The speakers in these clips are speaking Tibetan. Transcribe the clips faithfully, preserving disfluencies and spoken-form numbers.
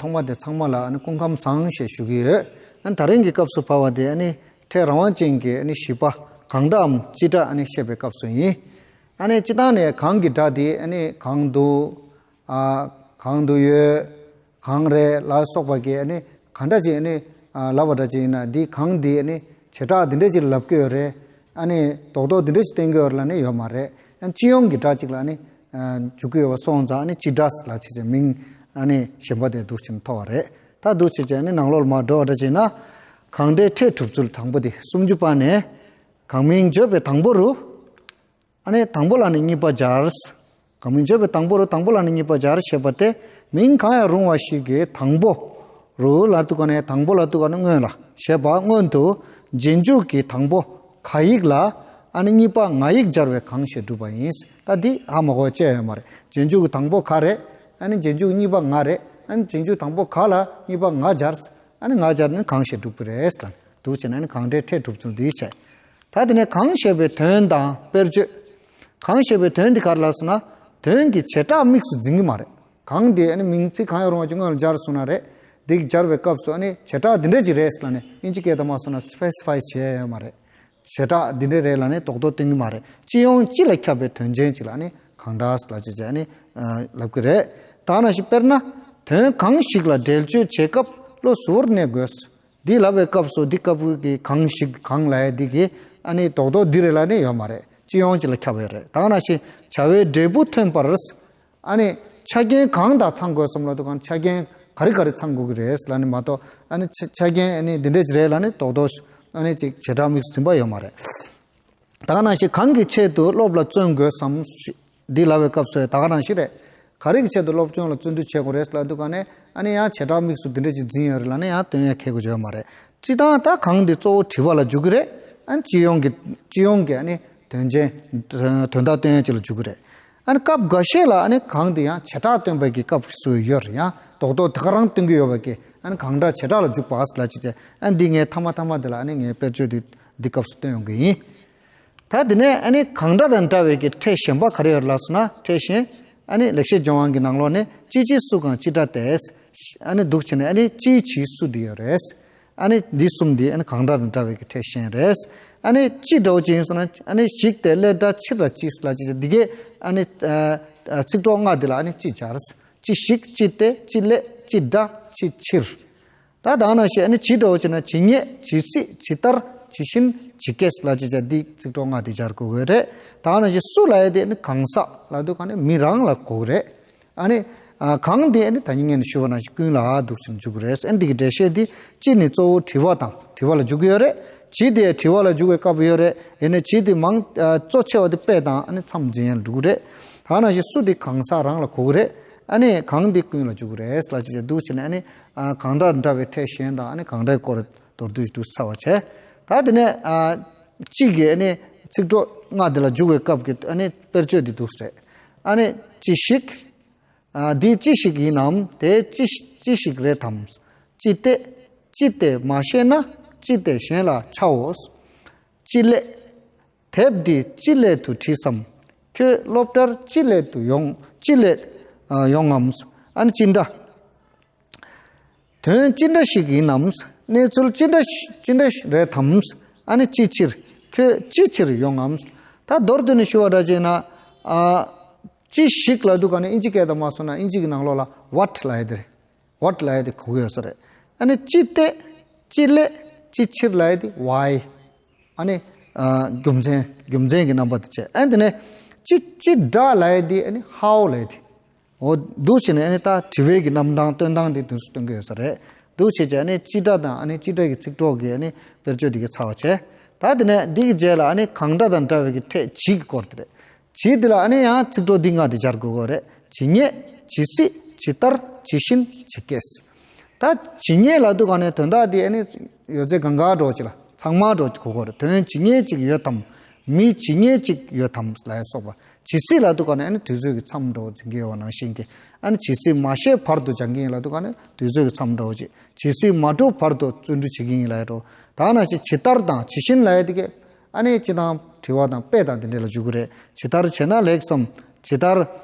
ཚང་མ་དེ་ཚང་མ་ལ་ཨ་ནི་སྐུ་ཁམས་བཟང་ཞེས་ཞུ་གི་ཡོད། ཨ་ནི་ད་རིང་གི་སྐབས་སུ་བབས་པ་དེ་ཨ་ནི་ཕྲད་རང་དབང་ཅན་གྱི་ཨ་ནི་བཞི་པ་གང་སྒྲའམ་སྤྱི་སྒྲ་ཨ་ནི་བཤད་པའི་སྐབས་སུ་ཡིན། ཨ་ནི་སྤྱི་བཏང་ནས་གང་གི་སྒྲ་དེ་ཨ་ནི་གང་འདུག་ཨ། གང་དུ་ཡོད། གང་རེད་ལ་སོགས་པ་གི་ཨ་ནི་གང་འདྲ་ཅིག་ཨ་ནི་ཨ། ལབ་པ་འདྲ་ཅིག་ཡིན་ན་འདི་གང་འདི་ཨ་ནི་བྱེ་བྲག་འདི་འདྲ་ཅིག་ལབ་ཀྱི་ཡོད་རེད། ཨ་ནི་རྡོག་རྡོག་འདི་འདྲ་ཅིག་བསྟན་གྱི་ཡོད་རེད་ལབ་ནི་ཡོད་མ་རེད། ཨ་ནི་སྤྱི་ཡོངས་ཀྱི་སྒྲ་ཅིག་ལ་ཨ་ནི་ཨ། འཇུག་གི་ཡོད་པ་སོང་ཙང་ཨ་ནི་སྤྱི་སྒྲ་ལ་བྱས་བྱས་མིང་ཨ་ནི་གཞན་པ་དེ་འདུག་ཕྱིན་ཐོགས་པ་རེད། ད་འདུག་བྱས་བྱས་ཨ་ནི་ནང་ལོགས་ལ་མར་འགྲོ་བ་འདྲ་ཅིག་ཡིན་ན། གང་སྒྲའི་ཕྲད་གྲུབ་ཚུལ་དང་པོ་དེ་སུམ་ཅུ་པ་ནས། གང་མིང་བརྗོད་པའི་དང་པོ་རུ། ཨ་ནི་དང་པོ་ལ་ནི་གཉིས་པ་སྦྱར། གང་མིང་བརྗོད་པའི་དང་པོ་རུ་དང་པོ་ལ་ནི་གཉིས་པ་སྦྱར་ཞེས་པ་སྟེ། མིང་གང་ཡང་རུང་བ་ཞིག་གི་དང་པོ་རུ་ལ་དུ་ག་ནས་དང་པོ་ལ་དུ་ག་ནས་སྔོན་ལ་ཞེས་པ་སྔོན་དུ་རྗེས་འཇུག་གི་དང་པོ་ག་ཡིག་ལ་ཨ་ནི་གཉིས་པ་ང་ཡིག་སྦྱར་བའི་གང་ཞེས་གྲུབ་པ་ཡིན། ད་འདི་ཧ་མ་གོ་བ་བཅས་ཡོད་མ་རེད། རྗེས་འཇུག་གི་དང་པོ་ག་རེད། ཨ་ནི་རྗེས་འཇུག་གི་གཉིས་པ་ང་རེད། ཨ་ནི་རྗེས་འཇུག་དང་པོ་ག་ལ་གཉིས་པ་ང་སྦྱར། ཨ་ནི་ང་སྦྱར་ནས་གང་ཞེས་གྲུབ་ཀྱི་རེད་ལ། འདུག་བྱས་ན་ནི་གང་སྒྲའི་ཕྲད་གྲུབ་ཚུལ་འདི་བྱས། ད་དེ་ནས་གང་ཞེས་པའི་དོན་དང་དཔེར་བརྗོད། གང་ཞེས་པའི་དོན་འདི་ག་རེ་ལབ་སོང་ན། དོན་གྱི་བྱེ་བྲག་དམིགས་སུ་འཛིན་གྱི་མ་རེད། གང་དེ་ཨ་ནི་མིང་ཚིག་གང་ཡང་རུང་བ་ཅིག་སྔོན་ལ་སྦྱར་སོང་ན་རེད། འདི་སྦྱར་བའི་སྐབས་སུ་ཨ་ནི་བྱེ་བྲག་འདི་འདྲ་ཅིག་རེད་ལབ་ནས་དབྱིན་ཇི་སྐད་དུ་མ་སོང་ན་སི་པེ་སི་ཕའི་བྱས་ཡོད་མ་རེད། བྱེ་བྲག་འདི་འདྲ་རེད་ལབ་ནས་རྡོག་རྡོག་སྟོན་གྱི་མ་རེད། སྤྱི་ཡོངས་སྤྱི་ལ་ཁྱབ་པའི་དོན་ཅན་ཅིག་ལ་ཨ་ནི་གང་སྒྲ་ལ་ཅིག་ཅིག་ཨ་ནི་ལབ་ཀྱི་རེད། ད་ནང་བཞིན་དཔེར་ན། དོན་གང་ཞིག་ལ་འགྲེལ་བརྗོད་བྱེད་སྐབས་བློ་གཟུ་བོར་གནས་དགོས། འདི་ལབ་པའི་སྐབས་སུ་འདི་སྐབས་ཀྱི་གང་ཞིག་གང་ལབ་ཡ་འདི་གི་ཨ་ནི་རྡོག་རྡོག་འདི་རེད་ལབ་ནི་ཡོད་མ་རེད། སྤྱི་ཡོངས་ཅིག་ལ་ཁྱབ་ཡོད་རེད། ད་ག་ནང་བཞིན་བྱ་བའི་འབྲས་བུ་ཐོན་པར། ཨ་ནི་ཆ་རྐྱེན་གང་དང་ཚང་དགོས་བསམ་ལབ་དུས་གང་ཆ་རྐྱེན་ག་རེ་ག་རེ་ཚང་དགོས་ཀྱི་རེད་ལབ་ནི་མ་གཏོགས་ཨ་ནི་ཆ་ཆ་རྐྱེན་ཨ་ནི་འདི་འདྲས་ཅིག་རེད་ལབ་ནི་རྡོག་རྡོག་ཨ་ནི་ཅིག་བྱེ་བྲག་དམིགས་སུ་འཛིན་པ་ཡོད་མ་རེད། ད་ག་ནང་བཞིན་གང་གི་ཆེད་དུ་སློབ་ལ་བརྩོན་དགོས་སམ་ཞེས་འདི་ལབ་པའི་སྐབས་སུ་ད་ག་ནང་བཞིན་རེད། ག་རེ་གི་ཆེད་དུ་སློབ་སྦྱོང་ལ་བརྩོན་འགྲུས་བྱེད་དགོས་རེད་ལབ་དུས་ག་ནས་ཨ་ནི་ཡང་བྱེ་བྲག་དམིགས་སུ་འདི་འདྲ་ཅིག་འཛིན་ཡོད་རེད་ལབ་ནས་ཡང་སྟོན་ཡ་ཁེལ་དགོས་ཡོད་མ་རེད། སྤྱི་བཏང་ད་གང་འདི་གཙོ་བོ་དྲི་བ་ལ་འཇུག་གི་རེད། ཨ་ནི་སྤྱི་ཡོངས་ཀྱི་སྤྱི་ཡོངས་ཀྱི་ཨ་ནི་དོན་ཅན་དོན་དག་སྟོན་ཡ་ཅིག་ལ་འཇུག་གི་རེད། ཨ་ནི་སྐབས་འགའ་ཤས་ལ་ཨ་ནི་གང་འདི་ཡང་བྱེ་བྲག་སྟོན་པའི་གི་སྐབས་སུ་ཡོད་རེད། ཡང་རྡོག་རྡོག་དེ་ག་རང་སྟོན་གྱི་ཡོད་པ་གི་ཨ་ནི་གང་སྒྲ་བྱེ་བྲག་ལ་འཇུག་པ་ལ་ཅིག་བྱས། ཨ་ནི་འདི་ངས་མཐའ་མ་མཐའ་མ་འདི་ལ་ཨ་ནི་ངས་དཔེར་བརྗོད་འདི་འདི་སྐབས་སུ་སྟོན་ཡོང་གི་ཡིན། ད་དེ་ནས་ཨ་ནི་གང་སྒྲ་དང་འདྲ་བའི་གི་ཕྲད་གཞན་པ་ག་རེ་ཡོད་ལབ་སོང་ན། ཕྲད་གཞན་ཨ་ནི་ལེགས་བཤད་ལྗོན་དབང་གི་ནང་ལོགས་ནས་ཅི་ཇི་སུ་གང་སྤྱི་སྒྲ་སྟེ། ཨ་ནི་འདུག་བྱས་ནས་ཨ་ནི་ཅི་ཇི་སུ་འདི་ཡོད་རེད། ཨ་ནི་འདི་གསུམ་འདི་ཨ་ནི་གང་སྒྲ་དང་འདྲ་བའི་གི་ཕྲད་གཞན་རེད། ཨ་ནི་ཅི་འདྲ་བོ་ཅི་ཡིན་སོང་ན་ཨ་ནི་ཞིག་སྟེ་སླད་སྒྲ་ཕྱིར་ར་ཅི་ལ་ཅི་འདི་གས་ཨ་ནི་ཚིག་གྲོགས་ལྔ་འདི་ལ་ཨ་ནི་ཅི་སྦྱར། ཅི་ཞིག་ཅི་སྟེ་ཅི་སླད་ཅི་སྒྲ་ཅི་ཕྱིར། ད་ད་ནང་བཞིན་ཨ་ནི་ཇི་འདྲ་བོ་ཅིག་ན་ཇི་སྙེད་ཇི་སྲིད་ཇི་ལྟར་ཇི་བཞིན་ཇི་སྐད་ལ་ཅི་བྱ་འདི་ཚིག་གྲོགས་ལྔ་འདི་སྦྱར་དགོས་ཀྱི་རེད། ད་ནང་བཞིན་སུ་ལབ་ཡ་དེ་ཨ་ནི་གང་ཟག་ལབ་དུས་གང་ནི་མི་རང་ལ་གོ་གི་རེད། ཨ་ནི་ཨ་གང་དེ་ཨ་ནི་ད་ཉིན་ངས་ནི་ཞུ་བ་ནང་བཞིན་ཀུན་ལ་འདུག་ཅིང་འཇུག་གི་རེད། ཨ་ནི་འདི་གི་འགྲེལ་བཤད་འདི་ཅི་ནི་གཙོ་བོ་དྲི་བ་དང་དྲི་བ་ལ་འཇུག་གི་ཡོད་རེད། ཇི་དེ་དྲི་བ་ལ་འཇུག་པའི་སྐབས་ཡོད་རེད། ཡིན་ནའི་ཇི་དེ་མང་ཨ་གཙོ་ཆེ་བ་དེ་དཔེ་དང་ཨ་ནི་མཚམས་འཛིན་ཡ་ལ་འགྲོ་གི་རེད། ད་ནང་བཞིན་སུ་དེ་གང་ཟག་རང་ལ་གོ་གི་རེད། ཨ་ནི་གང་དེ་ཀུན་ལ་འཇུག་གི་རེད་ལ་ཅི་བྱ་འདུག་བྱས་ནས་ཨ་ནི། ཨ་གང་དང་འདྲ་བའི་ཕྲད་གཞན་དང་ཨ་ནི་གང་འདྲའི་སྐོར་མདོར་བསྡུས་ཤིག་ཏུ་ཚར་བ་བྱས། ད་དེ་ནས་ཨ་གཅིག་གིས་ཨ་ནི་ཚིག་གྲོགས་ལྔ་དེ་ལ་འཇུག་པའི་སྐབས་ཀྱི་ཨ་ནི་དཔེར་བརྗོད་འདི་འདུག་རེད། ཨ་ནི་ཅི་ཞིག་ཨ་འདི་ཅི་ཞིག་ཡིན་ནམ། དེ་ཅི་ཅི་ཞིག་རེད་དམ། ཅི་སྟེ། ཅི་སྟེ་མ་ཤེས་ན་ཅི་སྟེ་གཞན་ལ་འཕྱའོ། ཅི་སླད། དེབ་འདི་ཅི་སླད་དུ་བྲིས་སམ། ཁྱོད་སློབ་གྲྭར་ཅི་སླད་དུ་ཡོང་ཅི་སླད་ཨ་ཡོང་ངམ། ཨ་ནི་ཅི་འདྲ། དོན་ཅི་འདྲ་ཞིག་ཡིན་ནམ། གནས་ཚུལ་ཅི་འདྲ་ཞིག་ཅི་འདྲ་ཞིག་རེད་དམ། ཨ་ནི་ཅི་ཕྱིར། ཁྱོད་ཅི་ཕྱིར་ཡོང་ངམ། ད་མདོར་བསྡུས་ནས་ཞུ་བ་འདྲ་བྱས་ན། ཨ་ཅི་ཞིག་ལབ་དུས་ག་ནས་དབྱིན་ཇི་སྐད་དུ་མ་སོང་ན་དབྱིན་ཇི་གི་ནང་ལོགས་ལ་what ལབ་ཡ་དེ་རེད། what ལབ་ཡ་དེ་གོ་གི་ཡོད་ས་རེད། ཨ་ནི་ཅི་སྟེ། ཅི་སླད། ཅི་ཕྱིར་ལབ་ཡ་དེ་why། ཨ་ནི། ཨ་རྒྱུ་མཚན། རྒྱུ་མཚན་གྱི་རྣམ་པ་དེ་བྱས། ཨ་ནི་དེ་ནས་ཅི་ཅི་འདྲ་ལབ་ཡ་དེ་ཨ་ནི་how ལབ་ཡ་དེ། འོ་འདུག་བྱས་ནས་ཨ་ནི་ད་དྲི་བའི་གི་རྣམ་གྲངས་སྟོན་སྟངས་དེ་དུས་སུ་སྟོན་གི་ཡོད་ས་རེད། འདུག་བྱས་བྱས་ཨ་ནི་ཅི་འདྲ་དང་ཨ་ནི་ཅི་འདྲ་གི་ཚིག་གྲོགས་ཀྱི་ཨ་ནི་དཔེར་བརྗོད་དེ་གི་ཚར་བ་བྱས། ད་དེ་ནས་འདི་གི་རྗེས་ལ་ཨ་ནི་གང་འདྲ་དང་འདྲ་བའི་གི་ཕྲད་ཇི་གི་སྐོར་དེ་རེད། ཇི་འདི་ལ་ཨ་ནི་ཡང་ཚིག་གྲོགས་འདི་ལྔ་དེ་སྦྱར་དགོས་ཀྱི་རེད། ཇི་སྙེད། ཇི་སྲིད། ཇི་ལྟར། ཇི་བཞིན། ཇི་སྐད། ད་ཇི་སྙེད་ལབ་དུས་ག་ནས་དོན་དག་འདི་ཨ་ནི་ཡོད་ཚད་གང་ག་འགྲོ་ཅིག་ལ་ཚང་མ་འགྲོ་ཅིག་གོ་གོ་རེད། དོན་ཇི་སྙེད་ཅིག་ཡོད་དམ། མི་ཇི་སྙེད་ཅིག་ཡོད་དམ་ལ་ཡང་སོགས་པ། ཇི་སྲིད་ལབ་དུས་ག་ནས་ཨ་ནི་དུས་ཚོད་ཀྱི་མཚམས་འགྲོ་འཛིན་གྱི་ཡོད་པ་ནང་བཞིན་གྱི། ཨ་ནི་ཇི་སྲིད་མ་ཤེས་བར་དུ་སྦྱང་གི་ཡིན་ལབ་དུས་ག་ནས་དུས་ཚོད་ཀྱི་མཚམས་འགྲོ་ཅིག་ཇི་སྲིད་མ་གྲུབ་བར་དུ་བརྩོན་འགྲུས་བྱེད་ཀྱི་ཡིན་ལབ་ཡ་འགྲོ། ད་ནང་བཞིན་ཇི་ལྟར་དང་ཇི་བཞིན་ལབ་ཡ་དེ་གས། ཨ་ནི་སྤྱི་དང་དྲི་བ་དང་དཔེ་དང་དེ་འདྲ་ལ་འཇུག་གི་རེད། ཇི་ལྟར་བྱས་ན་ལེགས་སམ། ཇི་ལྟར་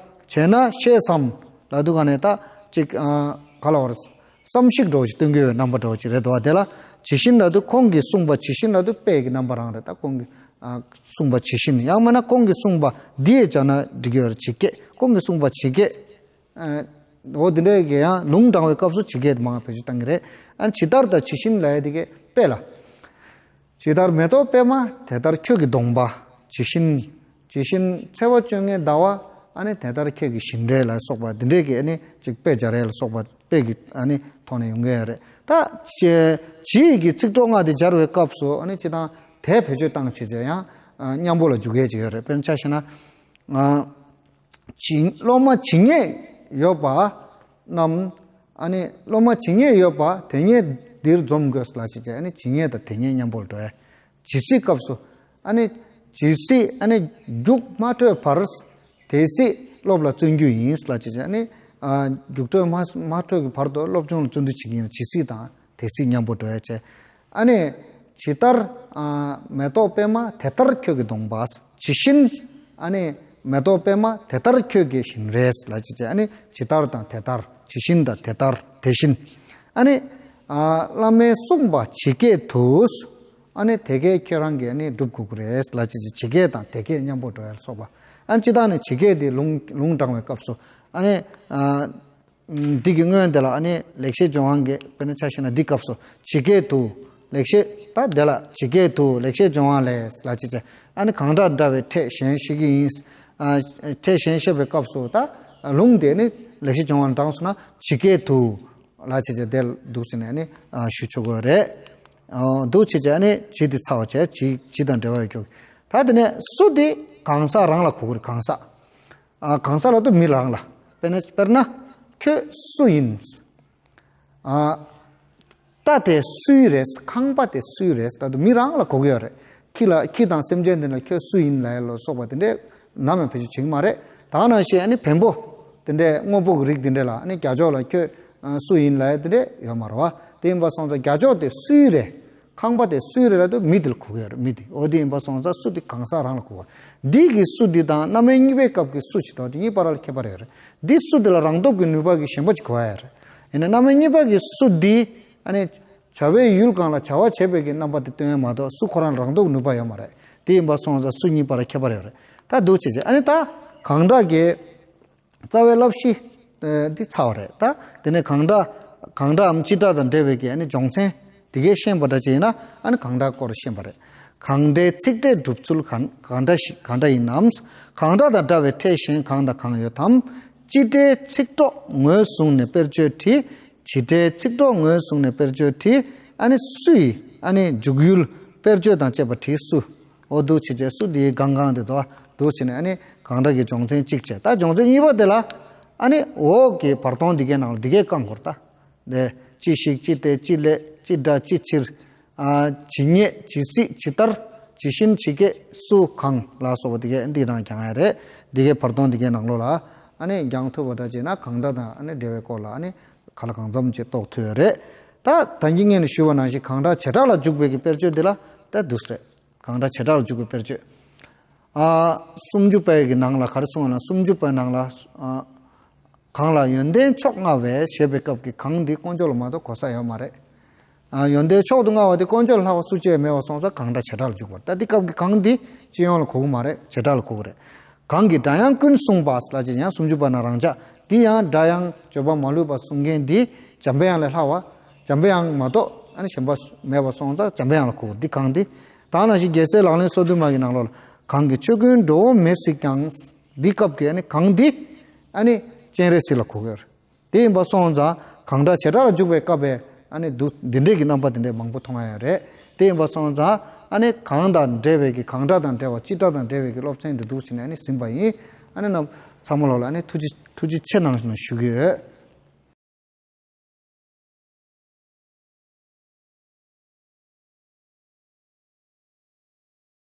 བྱས་ན་ཤེས་སམ་ལབ་དུས་ག་ནས་ད་ཅིག་ཨ་ག་ལ་བར། བསམ་གཞིག་འདྲ་བོ་ཞིག་སྟོན་གྱི་ཡོད། རྣམ་པ་འདྲ་བོ་ཞིག་རེད་འདུག་བ། དེ་ལ་ཇི་བཞིན་ལབ་དུས་ཁོང་གིས་གསུངས་པ་ཇི་བཞིན་ལབ་དུས་དཔེ་གི་རྣམ་པ་རང་རེད། ད་ཁོང་གིས་ཨ་གསུངས་པ་ཇི་བཞིན། ཡང་མིན་ན་ཁོང་གིས་གསུངས་པ་འདི་ཡས་བྱས་ན་འགྲིག་གི་ཡོད་རེད། ཇི་སྐད། ཁོང་གིས་གསུངས་པ་ཇི་སྐད། ཨ་འོ་དེ་འདྲའི་གི་ཡང་ལུང་དྲངས་པའི་སྐབས་སུ་ཇི་སྐད་མང་བེད་སྤྱོད་བཏང་གི་རེད། ཨ་ཇི་ལྟར་དང་ཇི་བཞིན་ལབ་ཡས་དེ་གའི་དཔེ་ལ། ཇི་ལྟར་མེ་ཏོག་པད་མ་དེ་ལྟར་ཁྱོད་ཀྱི་གདོང་པ། ཇི་བཞིན། ཇི་བཞིན་ཚེས་པ་བཅོ་ལྔའི་ཟླ་བ། ཨ་ནི་དེ་ལྟར་ཁྱོད་ཀྱི་བཞིན་རས་ལ་སོགས་པ་འདི་འདྲའི་གི་ཨ་ནི་ཅིག་དཔེ་སྦྱར་ཡས་ལ་སོགས་པ་དཔེ་གི་ཨ་ནི་ཐོག་ནས་ཡོང་གི་ཡོད་རེད། ད་ཇི་ཡི་གི་ཚིག་གྲོགས་ལྔ་དེ་སྦྱར་བའི་སྐབས་སུ་ཨ་ནི་སྤྱིར་བཏང་དེ་བེད་སྤྱོད་བཏང་བྱས་བྱས་ཡང་ཨ་མཉམ་པོ་ལ་འཇུག་ཡས་ཅིག་ཡོད་རེད། དཔེར་ན་ཆ་བཞག་ན། ཨ། ཇི། སློབ་མ་ཇི་སྙེད་ཡོད་པ་རྣམས། ཨ་ནི་སློབ་མ་ཇི་སྙེད་ཡོད་པ་དེ་སྙེད་འདིར་འཛོམས་དགོས་ལ་ཞེས་བྱ། ཨ་ནི་ཇི་སྙེད་དང་དེ་སྙེད་མཉམ་པོར་འགྲོ་ཡ། ཇི་སྲིད་སྐབས་སུ། ཨ་ནི་ཇི་སྲིད་ཨ་ནི་རྒྱུགས་མ་འཕྲོད་བར་དེ་སྲིད་སློབ་ལ་བརྩོན་རྒྱུ་ཡིན་ལ་ཞེས་བྱ། ཨ་ནི་ཨ་རྒྱུགས་འཕྲོད་མ་མ་འཕྲོད་ཀྱི་བར་དུ་སློབ་སྦྱོང་ལ་བརྩོན་འགྲུས་བྱེད་ཀྱི་ཡིན་ན་ཇི་སྲིད་དང་དེ་སྲིད་མཉམ་པོ་འགྲོ་ཡ་བྱས། ཨ་ནི། ཇི་ལྟར། ཨ་མེ་ཏོག་པད་མ་དེ་ལྟར་ཁྱོད་ཀྱི་གདོང་པ། ཇི་བཞིན། ཨ་ནི། མེ་ཏོག་པད་མ་དེ་ལྟར་ཁྱོད་ཀྱི་བཞིན་རས་ལ་ཅི་བྱས། ཨ་ནི། ཇི་ལྟར་དང་དེ་ལྟར། ཇི་བཞིན་དང་དེ་ལྟར། དེ་བཞིན། ཨ་ནི། ཨ་བླ་མས་གསུངས་པ་ཇི་སྐད་དུ། ཨ་ནི་དེ་སྐད་ཁྱོད་རང་གིས་ཨ་ནི་སྒྲུབ་དགོས་ཀྱི་རེད་ལ་ཅི་བྱས། ཇི་སྐད་དང་དེ་སྐད་མཉམ་པོ་འགྲོ་ཡ་ལ་སོགས་པ། ཨ་ནི་སྤྱིར་བཏང་ནས་ཇི་སྐད་དེ་ལུང་ལུང་དྲངས་པའི་སྐབས་སུ། ཨ་ནི། ཨ། འདི་གི་སྔོན་དེ་ལ་ཨ་ནི་ལེགས་བཤད་ལྗོན་དབང་གི། དཔེར་ན་ཆ་བཞག་ན་འདི་སྐབས་སུ་ཇི་སྐད་དུ། ལེགས་བཤད་ད་དེ་ལ་ཇི་སྐད་དུ་ལེགས་བཤད་ལྗོན་དབང་ལས་ལ་ཅི་བྱས། ཨ་ནི་གང་འདྲ་འདྲ་བའི་ཕྲད་གཞན་བཤད་ཀྱི་ཡིན། ཨ་ཕྲད་གཞན་བཤད་པའི་སྐབས་སུ་ད་ལུང་དེ་ནི་ལེགས་བཤད་ལྗོན་དབང་དྲངས་སོང་ན་ཇི་སྐད་དུ་ལ་ཅི་བྱས་དེ་འདུག་ཟེར་ནས་ཨ་ནི་ཨ་ཞུ་ཆོག་གི་རེད། ཨ་འདུག་བྱས་བྱས་ཨ་ནི་ཇི་དེ་ཚར་བ་བྱས། ཇི་ཇི་དང་འབྲེལ་བ་ཡོད་ཀྱོག་ད་དེ་ནས་སུ་དེ་གང་ཟག་རང་ལ་གོ་གི་རེད། གང་ཟག་ཨ་གང་ཟག་ལབ་དུས་མི་རང་ལ། དཔེར་ན་དཔེར་ན་ཁྱོད་སུ་ཡིན། ཨ་རྟ་དེ་སུའི་རེད། ཁང་པ་དེ་སུའི་རེད། ད་དུང་མི་རང་ལ་གོ་གི་ཡོད་རེད། ཁྱི་ལ་ཁྱི་དང་སེམས་ཅན་དེ་ལ་ཁྱོད་སུ་ཡིན་ལབ་ཡ་ལ་སོགས་པ་དེ་འདྲས་ནམ་ཡང་བེད་སྤྱོད་བྱེད་ཀྱི་མ་རེད། ད་ནང་བཞིན་ཨ་ནི་བེམ་པོ་དེ་འདྲས་དངོས་པོ་གི་རིགས་དེ་འདྲས་ལ་ཨ་ནི་རྒྱ་ཕྱོགས་ལ་ཁྱོད་ཨ་སུ་ཡིན་ལབ་ཡ་དེ་འདྲས་ཡོད་མ་རེད་བ། དེ་ཡིན་པ་སོང་ཙང་རྒྱ་ཕྱོགས་དེ་སུའི་རེད། ཁང་པ་དེ་སུའི་རེད་ལབ་དུས་མི་དེ་ལ་གོ་གི་ཡོད་རེད། མི་དེ། འོ་དེ་ཡིན་པ་སོང་ཙང་སུ་དེ་གང་ཟག་རང་ལ་གོ་གི་ཡོད། འདི་གི་སུ་འདི་དང་རྣམ་དབྱེ་གཉིས་པའི་སྐབས་ཀྱི་སུ་ཞིག་དང་དེ་གཉིས་བར་ལ་ཁྱད་པར་ཡོད་རེད། འདི་སུ་དེ་ལ་རང་སྟོབས་ཀྱི་ནུས་པ་གི་ཞེན་པ་ཅིག་གོ་ཡ་རེད། ཡིན་ན་རྣམ་དབྱེ་གཉིས་པ་གི་སུ་འདི་ཨ་ནི་བྱ་བའི་ཡུལ་གང་ལ་བྱ་བ་བྱེད་པའི་གི་རྣམ་པ་དེ་སྟོན་ཡ་མ་གཏོགས་སུ་ཁོ་རང་ལ་རང་སྟོབས་ཀྱི་ནུས་པ་ཡོད་མ་རེད། དེ་ཡིན་པ་སོང་ཙང་སུ་གཉིས་བར་ལ་ཁྱད་པར་ཡོད་རེད། ད་འདུག་བྱས་བྱས་ཨ་ནི་ད་གང་འདྲ་གི་རྩ་བའི་བསླབ་གཞི་འདི་ཚར་བ་རེད། ད་དེ་ནས་གང་འདྲ་གང་འདྲའམ་ཅི་འདྲ་དང་འབྲེལ་བའི་གི་ཨ་ནི་སྦྱོང་ཚན་དེ་གས་ཤེས་པ་འདྲ་ཅིག་ཡིན་ན་ཨ་ནི་གང་འདྲ་སྐོར་ཤེས་པ་རེད། གང་འདྲའི་ཚིག་ཕྲད་སྒྲུབ་ཚུལ་གང་གང་འདྲ་ཞིག་གང་འདྲ་ཡིན་ནམ། གང་འདྲ་དང་འདྲ་བའི་ཕྲད་གཞན་གང་དང་གང་ཡོད་དམ། ཅི་འདྲའི་ཚིག་གྲོགས་ངོས་བཟུང་ནས་དཔེར་བརྗོད་བྲིས། ཇི་འདྲའི་ཚིག་གྲོགས་ངོས་བཟུང་ནས་དཔེར་བརྗོད་བྲིས། ཨ་ནི་སུ་ཡི་ཨ་ནི་འཇུག་ཡུལ་དཔེར་བརྗོད་དང་བཅས་པ་བྲིས། སུ། འོ་འདུག་བྱས་བྱས་སུ་དེའི་གང་གང་དེ་དོ་འདུག་བྱས་ནས་ཨ་ནི་གང་འདྲ་གི་སྦྱོང་ཚན་གཅིག་བྱས། ད་སྦྱོང་ཚན་གཉིས་པ་དེ་ལ་ཨ་ནི་འོག་གི་བར་སྟོང་འདི་གའི་ནང་ལ་འདི་གའི་བཀང་དགོས་རེད། ད་དེ་ཅི་ཞིག་ཅི་སྟེ་ཅི་སླད་ཅི་འདྲ་ཅི་ཕྱིར། ཨ་ཇི་སྙེད་ཇི་སྲིད་ཇི་ལྟར་ཇི་བཞིན་ཇི་སྐད་སུ་གང་ལ་སོགས་པ་འདི་གའི་འདི་རང་སྦྱང་ཡ་རེད། འདི་གའི་བར་སྟོང་འདི་གའི་ནང་ལོགས་ལ་ཨ་ནི་སྦྱང་ཐུབ་པ་འདྲ་བྱས་ན་གང་འདྲ་དང་ཨ་ནི་འབྲེལ་བའི་སྐོར་ལ་ཨ་ནི་ག་ལ་གང་འཚམ་ཅིག་རྟོགས་ཐུབ་ཡོད་རེད། ད་ད་གིན་སྔོན་ནས་ཞུས་པ་ནང་བཞིན་གང་འདྲ་བྱེ་བྲག་ལ་འཇུག་པའི་གི་དཔེར་བརྗོད་འདི་ལ་ད་འདུག་སེ་རེད། གང་འདྲ་བྱེ་བྲག་ལ་འཇུག་པའི་དཔེར་བརྗོད། ཨ་སུམ་ཅུ་པའི་གི་ནང་ལ་ག་རེ་གསུངས་པ་ན། སུམ་ཅུ་པའི་ནང་ལ་ཨ་གང་ལ་ཡོན་ཏན་མཆོག་མངའ་བས་ཞེས་པའི་སྐབས་ཀྱི་གང་འདི་དཀོན་མཆོག་ལ་མ་གཏོགས་གོ་ས་ཡོད་མ་རེད། ཨ་ཡོན་ཏན་མཆོག་ཏུ་མངའ་བ་དེ་དཀོན་མཆོག་ལ་ལྷག་པ་སུ་གཅིག་མེད་པ་སོང་ཙང་གང་འདྲ་བྱེ་བྲག་ལ་འཇུག་པ་རེད། ད་འདི་སྐབས་ཀྱི་གང་འདི་སྤྱི་ཡོངས་ལ་གོ་གི་མ་རེད། བྱེ་བྲག་ལ་གོ་གི་རེད། གང་གིས་སྒྲ་དབྱངས་ཀུན་གསུངས་པ་ལ་ཅེ་ཡང་སུམ་ཅུ་པ་ན་རང་འཇགས་འདི་ཡང་སྒྲ་དབྱངས་བརྗོད་པ་མ་ལུས་པ་གསུང་མཁན་འདི་འཇམ་པའི་དབྱངས་ལས་ལྷག་པ། འཇམ་པའི་དབྱངས་མ་གཏོགས་ཨ་ནི་གཞན་པ་མེད་པ་སོང་ཙང་འཇམ་པའི་དབྱངས་ལ་གོ་གི་རེད། འདི་གང་འདི། ད་ནང་བཞིན་རྒྱལ་སྲས་ལག་ལེན་སོ་བདུན་མ་གི་ནང་ལོགས་ལ་གང་གིས་ཆོས་ཀུན་འགྲོ་འོང་མེད་སྲིད་ཀྱང་། འདི་སྐབས་ཀྱི་ཨ་ནི་གང་འདི་ཨ་ནི་སྤྱན་རས་གཟིགས་ལ་གོ་གི་ཡོད་རེད། དེ་ཡིན་པ་སོང་ཙང་གང་འདྲ་བྱེ་བྲག་ལ་འཇུག་པའི་སྐབས་པའི་ཨ་ནི་འདུག་འདི་འདྲས་ཀྱི་རྣམ་པ་དེ་འདྲས་མང་པོ་མཐོང་ཡ་ཡོད་རེད། དེ་ཡིན་པ་སོང་ཙང་ཨ་ནི་གང་དང་འབྲེལ་བའི་གི་གང་འདྲ་དང་འབྲེལ་བ་ཅི་འདྲ་དང་འབྲེལ་བའི་གི་སློབ་ཚན་འདི་འདུག་བྱས་ནས་ཨ་ནི་ཟིན་པ་ཡིན། ཨ་ནི་རྣམ་ཚང་མ་ལོག་ལ་ཨ་ནི་ཐུགས་རྗེ་ཐུགས་རྗེ་ཆེ་གནང་ཞུ་གི་ཡོད།